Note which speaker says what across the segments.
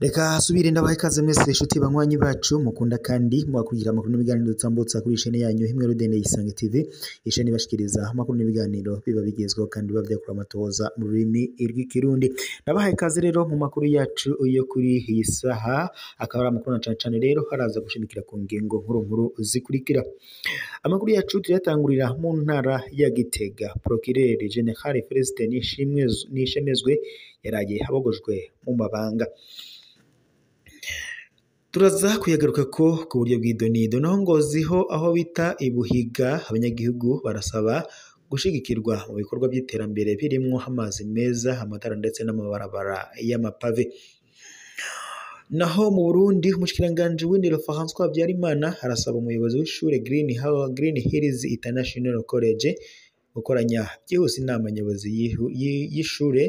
Speaker 1: Reka subire ndabaha ikaze mwese inshuti banywanyi bacu mukunda kandi mwakurikira amakuru n'ibiganiro dutambutsa kuri chaîne yanyu himwe Rudende Isange TV, ishene ibashikiriza amakuru n'ibiganiro biba bigezweho kandi biba vyakura amatohoza mu rurimi rw'ikirundi. Ndabaha ikaze rero mu makuru yacu yo kuri iyi saha, akaba ari amakuru na cane cane rero haraza gushimikira ku ngingo nkuru nkuru zikurikira. Amakuru yacu tuyatangurira mu ntara ya Gitega. Procureur General Felicite Nishemezwe yaraye abogojwe mu mabanga. Turaza kuyagaruka ko ku buryo bw'idonido. Naho Ngoziho aho bita Ibuhiga, abanyagihugu barasaba gushigikirwa mu bikorwa by'iterambere birimwo amazi meza, amatara ndetse n'amabarabara y'amapave. Naho mu Burundi, umushikiranganji w'indero François Habyarimana arasaba umuyobozi w'ishure Green Hills International College gukoranya byihuse inama nyobozi y'ishure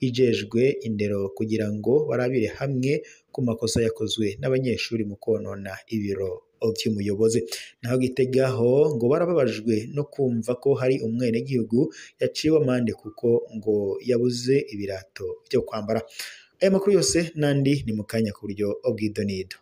Speaker 1: ijejwe indero kugira ngo barabire hamwe ku makosa yakozwe n'abanyeshuri mu konona ibiro vy'umuyobozi. Naho Gitegaho ngo barababajwe no kumva ko hari umwenegihugu yaciwe amande kuko ngo yabuze ibirato vyo kwambara. Aya makuru yose nandi ni mu kanya ku buryo bw'idonido.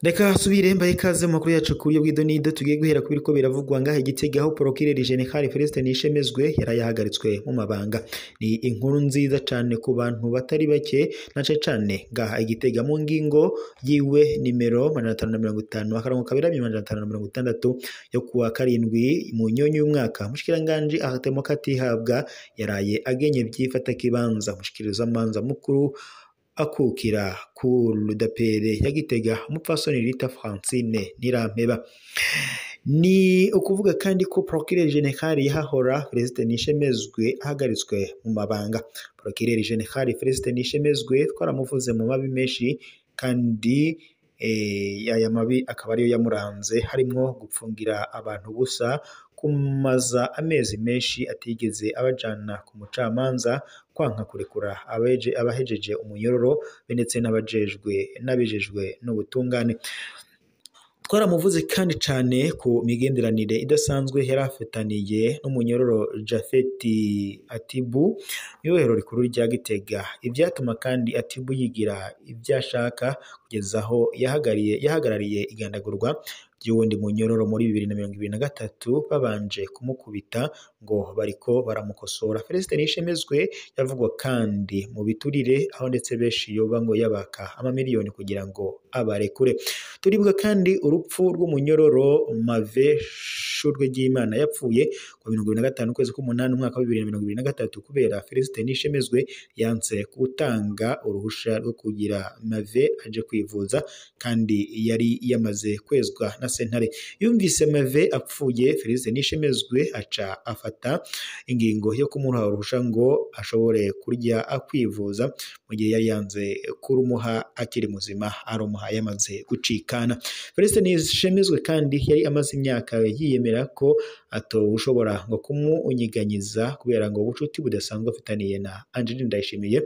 Speaker 1: Reka subire mbahe ikaze mu makuru yacu ku buryo bw'idonido. Tugiye guhera ku biriko biravugwa ngaha Gitega, aho Procureur General Felicite Nishemezwe yaraye ahagaritswe mu mabanga. Ni inkuru nziza cane ku bantu batari bake, na cane cane ngaha Igitega mu ngingo yiwe nimero 550 akarongo kaberamye 560 yo kuwa 7 mu nyonyi y'umwaka. Umushikiranganji Arthur Katihabwa yaraye agenye vyifatakibanza umushikirizamanza mukuru akukira ku Rudapere ya Gitega umupfasoni Rita Francine Nirampeba. Ni ukuvuga kandi ko Procureur General yahahora Felicite Nishemezwe ahagaritswe mu mabanga. Procureur General Felicite Nishemezwe twaramuvuze mu mabi menshi, kandi aya mabi akaba ariyo yamuranze, harimwo gupfungira abantu ubusa, kumaza amezi menshi atigeze abajana ku mucamanza, kwanka kurekura abahejeje umunyororo ndetse n'abejejwe n'ubutungane. Twaramuvuze kandi cane ku migenderanire idasanzwe yari afitaniye n'umunyororo Jafeti Atibu mw'ibohero rikuru rya Gitega, ivyatuma kandi Atibu yigira ivyo ashaka kugeza aho yahagarariye igandagurwa ry'uwundi munyororo muri 2023 babanje kumukubita ngo bariko baramukosora. Felicite Nishemezwe yavugwa kandi mu biturire, aho ndetse benshi yoba ngo yabaka amamiliyoni kugira ngo abarekure. Turibuka kandi urupfu rw'umunyororo Mave Shurwe ry'Imana yapfuye ku 25 ukwezi k'umunani umwaka wa 2023 kubera Felicite Nishemezwe yanse gutanga uruhusha rwo kugira Mave aje kwivuza, kandi yari yamaze kwezwa na sentare. Yumvise Mave apfuye, Felicite Nishemezwe aca afata ingingo yo kumuha uruhusha ngo ashobore kurya akwivuza, mu gihe yari yanze kurumuha akiri muzima, arumuha yamaze gucikana. Felicite Nishemezwe kandi yari amaze imyaka yiyemera ko atawushobora ngo kumuunyiganyiza kubera ngo ubucuti budasanzwe afitaniye na Angeline Ndayishimiye,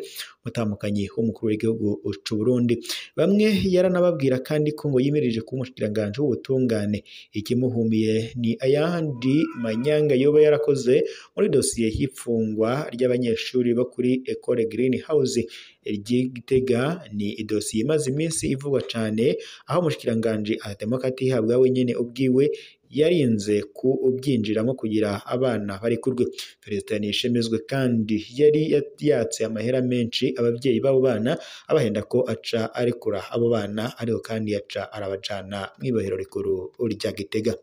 Speaker 1: mutamukanyi w'umukuru w'igihugu c'u Burundi. Bamwe yaranababwira kandi ko ngo yimirije kuba umushikiranganji w'ubutungane. Ikimuhumiye ni ayandi manyanga yoba yarakoze muri dosiye y'ifungwa ry'abanyeshuri bo kuri Ecole Green House ry'Igitega. Ni idosiye imaze iminsi ivugwa cane, aho umushikiranganji Arthur Katihabwa wenyene ubwiwe yarinze ku ubyinjiramo kugira abana barekurwe. Felicite Nishemezwe kandi yari yatse amahera menshi abavyeyi b'abo bana, abahenda ko aca arekura abo bana, ariko kandi aca arabajana mw'ibohero rikuru rya Gitega.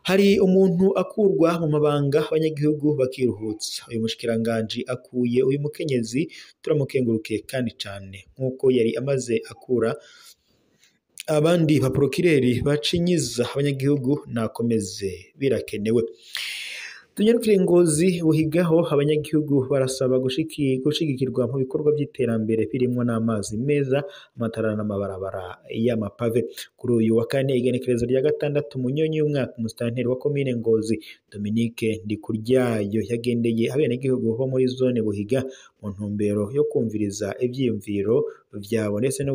Speaker 1: Hari umuntu akurwa mu mabanga abanyagihugu bakiruhutsa. Uyu mushikiranganji akuye uyu mukenyezi turamukengurukiye kandi cane, nk'uko yari amaze akura abandi baprokireri bacinyiza abanyagihugu, nakomeze birakenewe. Tunyarukire Ngozi Buhigaho, abanyagihugu barasaba gushigikirwa mu bikorwa by'iterambere birimwo n'amazi meza, amatara n'amabarabara y'amapave. Kuri uyu wa kane igenekerezo rya 6 Munyonyi y'umwaka, umusitanteri wa komine Ngozi Dominique Ndikuryayo yagendeye abenegihugu bo muri zone Buhiga mu ntumbero yo kumviriza ivyiyumviro vyabo ndetse no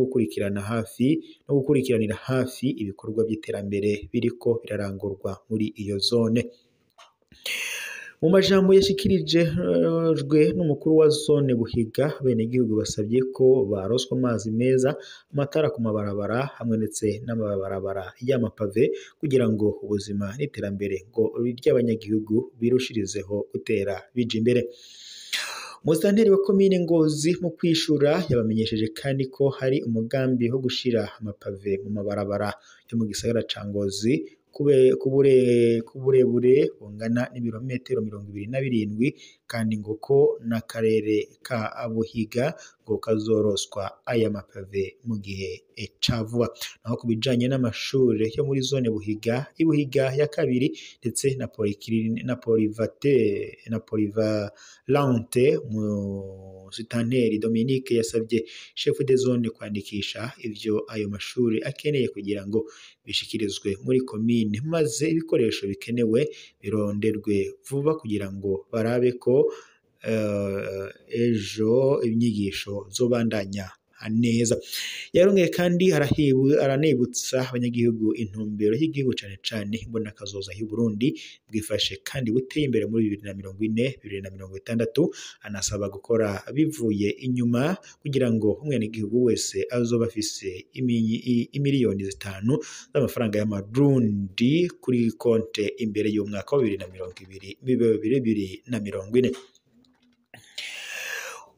Speaker 1: gukurikiranira hafi ibikorwa by'iterambere biriko birarangurwa muri iyo zone. Mu majambo yashikirijwe n'umukuru wa zone Buhiga, abenegihugu basabye ko baroswa amazi meza, amatara ku mabarabara hamwe ndetse n'amabarabara y'amapave kugira ngo ubuzima n'iterambere ngo ry'abanyagihugu birushirizeho gutera bija imbere. Umusitanteri wa komine Ngozi mu kwishura yabamenyesheje kandi ko hari umugambi wo gushira amapave mu mabarabara yo mu gisagara ca Ngozi kuburebure bungana n'ibirometero 27, kandi ngo ko n'akarere ka Buhiga ngo kazoroswa aya mapave mu gihe ca vuba. Naho ku bijanye n'amashure yo muri zone Buhiga, Ibuhiga ya kabiri ndetse na Polyvalente, umusitanteri Dominique yasabye chef de zone kwandikisha ivyo ayo mashure akeneye kugira ngo bishikirizwe muri komine, maze ibikoresho bikenewe bironderwe vuba kugira ngo barabe ko ejo inyigisho zobandanya neza. Yarongeye kandi aranibutsa abanyagihugu intumbero y'igihugu cane cane imbonakazoza y'u Burundi bwifashe kandi buteye imbere muri 2040 2060, anasaba gukora bivuye inyuma kugira ngo umwenegihugu wese azoba afise imiliyoni 5 z'amafaranga y'amarundi kuri konte imbere y'umwaka wa 2020 2040.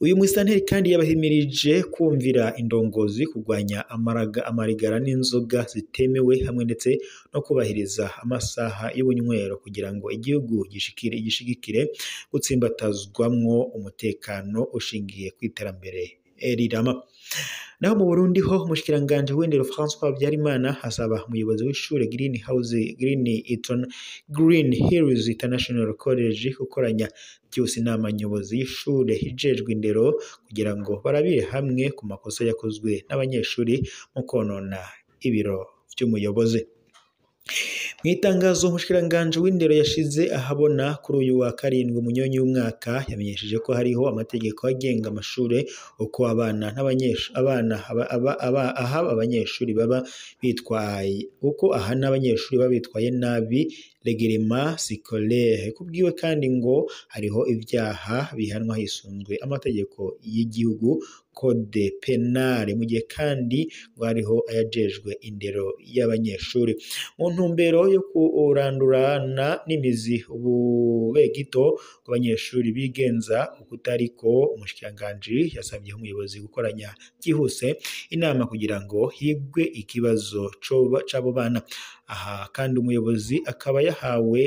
Speaker 1: Uyu musitanteri kandi yabahimirije kumvira indongozi, kurwanya amarigara n'inzoga zitemewe hamwe ndetse no kubahiriza amasaha y'ubunywero kugira ngo igihugu gishigikire gutsimbatazwamwo umutekano ushingiye ku iterambere rirama. Naho mu Burundi ho, umushikiranganje w'indero François Habyarimana asaba umuyobozi w'ishure Green House Green Hills International College gukoranya byose inama nyobozi y'ishure ijejwe indero kugira ngo barabire hamwe ku makosa yakozwe n'abanyeshuri mu konona ibiro vy'umuyobozi. Mu itangazo umushikiranganje w'indero yashize ahabona kuri uyu wa 7 Munyonyi y'umwaka, yamenyesheje ko hariho amategeko agenga amashure, uko abana aha abanyeshuri baba bitwaye, uko ahana abanyeshuri baba bitwaye nabi, règlement scolaire. Kubwiwe kandi ngo hariho ivyaha bihanwa hisunzwe amategeko y'igihugu, code penal, mu gihe kandi ngo hariho ayajejwe indero y'abanyeshuri. Mu ntumbero yo kurandurana n'imizi ububegito ku banyeshuri bigenza ukutariko, umushikiranganje yasabye umuyobozi gukoranya byihuse inama kugira ngo higwe ikibazo c'abo bana. Aha kandi umuyobozi akaba yahawe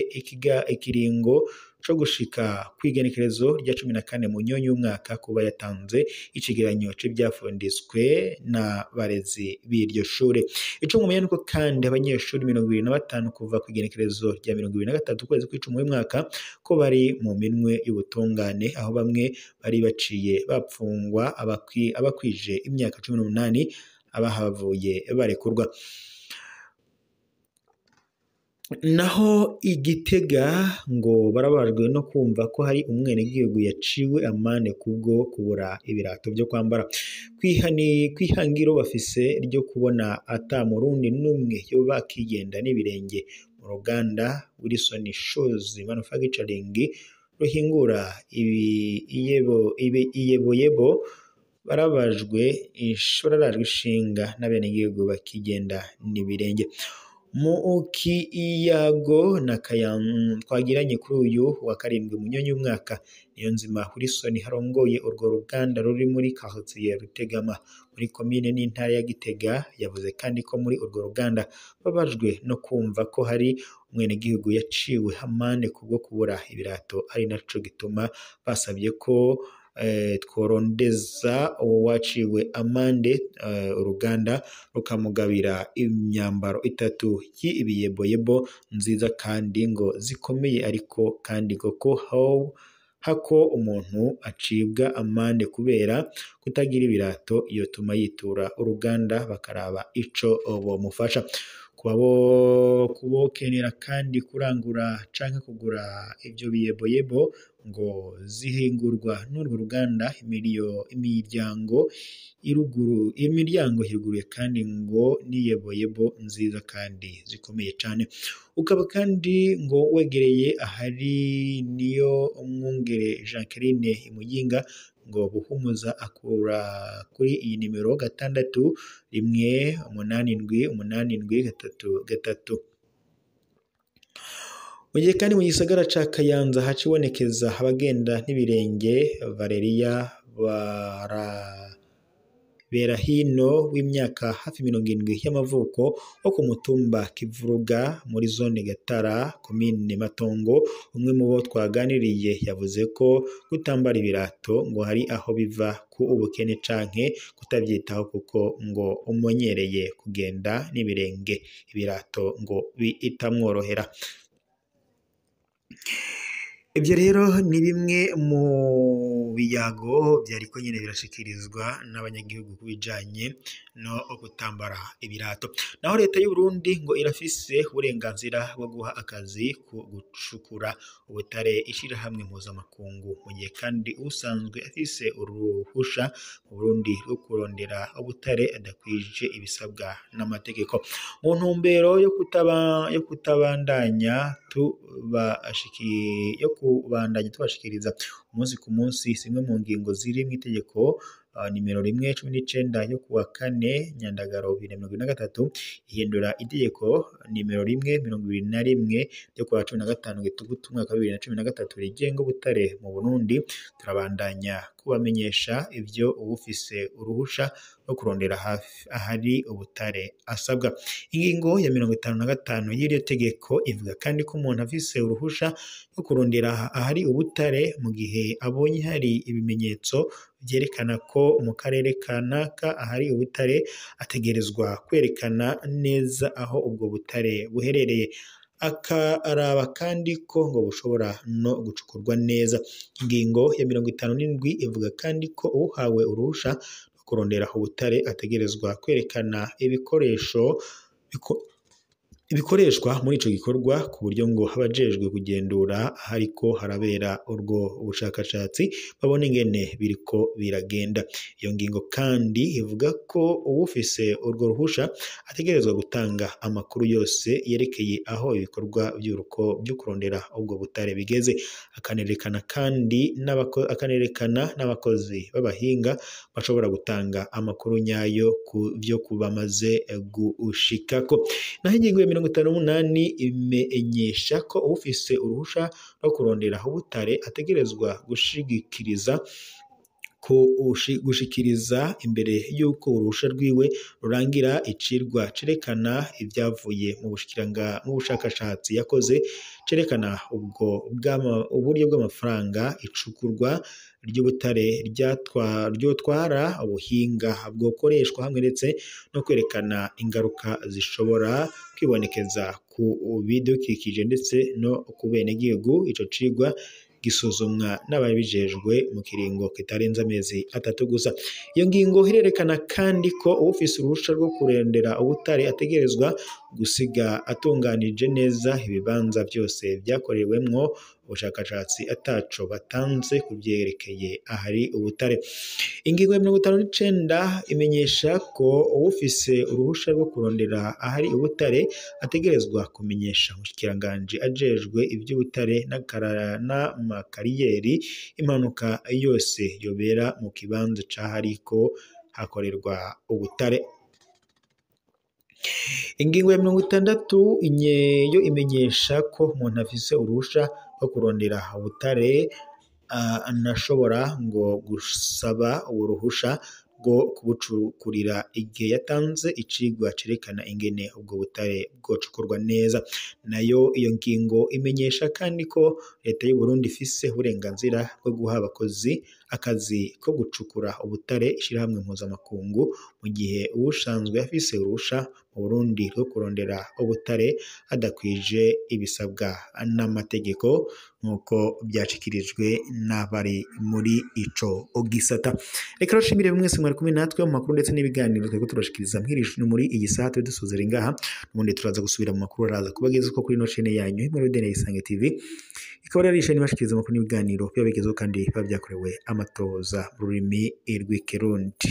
Speaker 1: ikiringo co gushika kw'igenekerezo rya 14 Munyonyi y'umwaka kuba yatanze icegeranyo c'ivyafunditswe na barezi b'iryo shure. Ico mumenya nuko kandi abanyeshuri 25 kuva kw'igenekerezo rya 23 ukwezi kw'icumi y'umwaka ko bari mu minwe y'ubutungane, aho bamwe bari baciye bapfungwa abakwije imyaka 18 abahavuye barekurwa. Naho Igitega ngo barabajwe no kumva ko hari umwenegihugu yaciwe amande kubwo kubura ibirato byo kwambara. Kwihangiro bafise ryo kubona ata murundi n'umwe yoba akigenda n'ibirenge mu ruganda Wilson Shoes Manufacturing ruhingura iyeboyebo, barabajwe ishinga n'abenegihugu bakigenda n'ibirenge. Mu kiyago na twagiranye kuri uyu wa 7 Munyonyi y'umwaka, Niyonzima Wilson harongoye urwo ruganda ruri muri quartier Rutegama muri komine n'intara ya Gitega, yavuze kandi ko muri urwo ruganda babajwe no kumva ko hari umwenegihugu yaciwe amande kubwo kubura ibirato, ari naco gituma basabye ko tworondeza uwo waciwe amande, uruganda rukamugabira imyambaro itatu y'ibiyeboyebo nziza kandi ngo zikomeye, ariko kandi koko hako umuntu acibwa amande kubera kutagira ibirato yotuma yitura uruganda bakaraba ico bomufasha. Kubokenera kandi kurangura canke kugura ivyo biyeboyebo ngo zihingurwa n'urwo ruganda, imiryango iruguruye kandi ngo niyeboyebo nziza kandi zikomeye cane. Ukaba kandi ngo wegereye ahari niyo umwungere Jacqueline Imuyinga ngo Buhumuza akura kuri iyi nimero 6 1 8 7 8 7 3 3. Mu gihe kandi mu gisagara ca Kayanza hacibonekeza abagenda n'ibirenge, Valeria Berahino w'imyaka hafi 70 y'amavuko wo ku mutumba Kivuruga muri zone Gatara komine Matongo, umwe mu bo twaganiriye yavuze ko kutambara ibirato ngo hari aho biva ku ubukene canke kutavyitaho, kuko ngo umenyereye kugenda n'ibirenge ibirato ngo bitamworohera. Ibyo rero ni bimwe mu biyago byariko nyine birashikirizwa n'abanyagihugu ku bijanye no gutambara ibirato. Naho leta y'u Burundi ngo irafise uburenganzira bwo guha akazi ku gucukura ubutare ishirahamwe mpuzamakungu, mu gihe kandi usanzwe afise uruhusha mu Burundi rwo kurondera ubutare adakwije ibisabwa n'amategeko. Mu ntumbero yo kutabandanya tubashikiriza umunsi ku munsi zimwe mu ngingo ziri mu itegeko nimero 1/19 yo kuwa 4 Nyandagaro 2023 ihindura itegeko nimero 1/21 ryo kuwa 15 Gitugutu umwaka wa 2013 rigenga ubutare mu Burundi. Turabandanya kubamenyesha ivyo uwufise uruhusha rwo kurondera ahari ubutare asabwa. Ingingo ya 55 y'iryo tegeko ivuga kandi ko umuntu afise uruhusha rwo kurondera ahari ubutare mu gihe abonye hari ibimenyetso vyerekana ko mu karere kanaka ahari ubutare, ategerezwa kwerekana neza aho ubwo butare buherereye, akaraba kandi ko ngo bushobora no gucukurwa neza. Ingingo ya 57 ivuga kandi ko uhawe uruhusha rwo kurondera ubutare ategerezwa kwerekana ibikoresho ibikoreshwa muri ico gikorwa, ku buryo ngo abajejwe kugendura hariko harabera urwo bushakashatsi babone ingene biriko biragenda. Iyo ngingo kandi ivuga ko uwufise urwo ruhusha ategerezwa gutanga amakuru yose yerekeye aho ibikorwa vy'uruko vyo kurondera ubwo butare bigeze, akanerekana kandi akanerekana n'abakozi b'abahinga bashobora gutanga amakuru nyayo ku vyo kubamaze gushikako. Naho ingingo ya 58 imenyesha ko uwufise uruhusha rwo kurondera ubutare ategerezwa gushikiriza imbere y'uko uruhusha rwiwe rurangira icirwa cerekana ivyavuye mu bushakashatsi yakoze, cerekana ubwo uburyo bw'amafaranga icukurwa ry'ubutare ryotwara, ubuhinga bwokoreshwa hamwe ndetse no kwerekana ingaruka zishobora kwibonekeza ku bidukikije ndetse no ku benegihugu. Ico cigwa gisuzumwa n'ababijejwe mu kiringo kitarenze amezi 3 gusa. Iyo ngingo irerekana kandi ko uwufise uruhusha rwo kurondera ubutare ategerezwa gusiga atunganije neza ibibanza byose vyakorewemwo ubushakashatsi ataco batanze kuvyerekeye ahari ubutare. Ingingo ya 59 imenyesha ko uwufise uruhusha rwo kurondera ahari ubutare ategerezwa kumenyesha umushikiranganji ajejwe ivy'ubutare n'amakariyeri impanuka yose yobera mu kibanza cahariko hakorerwa ubutare. Ingingo ya 60 yo imenyesha ko umuntu afise uruhusha rwo kurondera ubutare anashobora ngo gusaba uruhusha rwo kubucukurira igihe yatanze icigwa cerekana ingene ubwo butare bwocukurwa neza. Nayo iyo ngingo imenyesha kandi ko leta y'u Burundi ifise uburenganzira bwo guha abakozi akazi ko gucukura ubutare ishirahamwe mpuzamakungu, mu gihe uwusanzwe afise uruhusha mu Burundi rwo kurondera ubutare adakwije ibisabwa n'amategeko, nk'uko vyashikirijwe n'abari muri ico gisata. Reka rero nshimire mwese mwari kumwe natwe mu makuru ndetse n'ibiganiro twariko turashikiriza muri iyi saha. Tube dusozera ngaha, ubundi turaza gusubira mu makuru araza kubagezako kuri ino chaîne yanyu muri Rudene Isange TV, ikaba rero ari isheni ibashikiriza amakuru n'ibiganiro biba bigezweho kandi biba vyakorewe amatoza mu rurimi rw'ikirundi.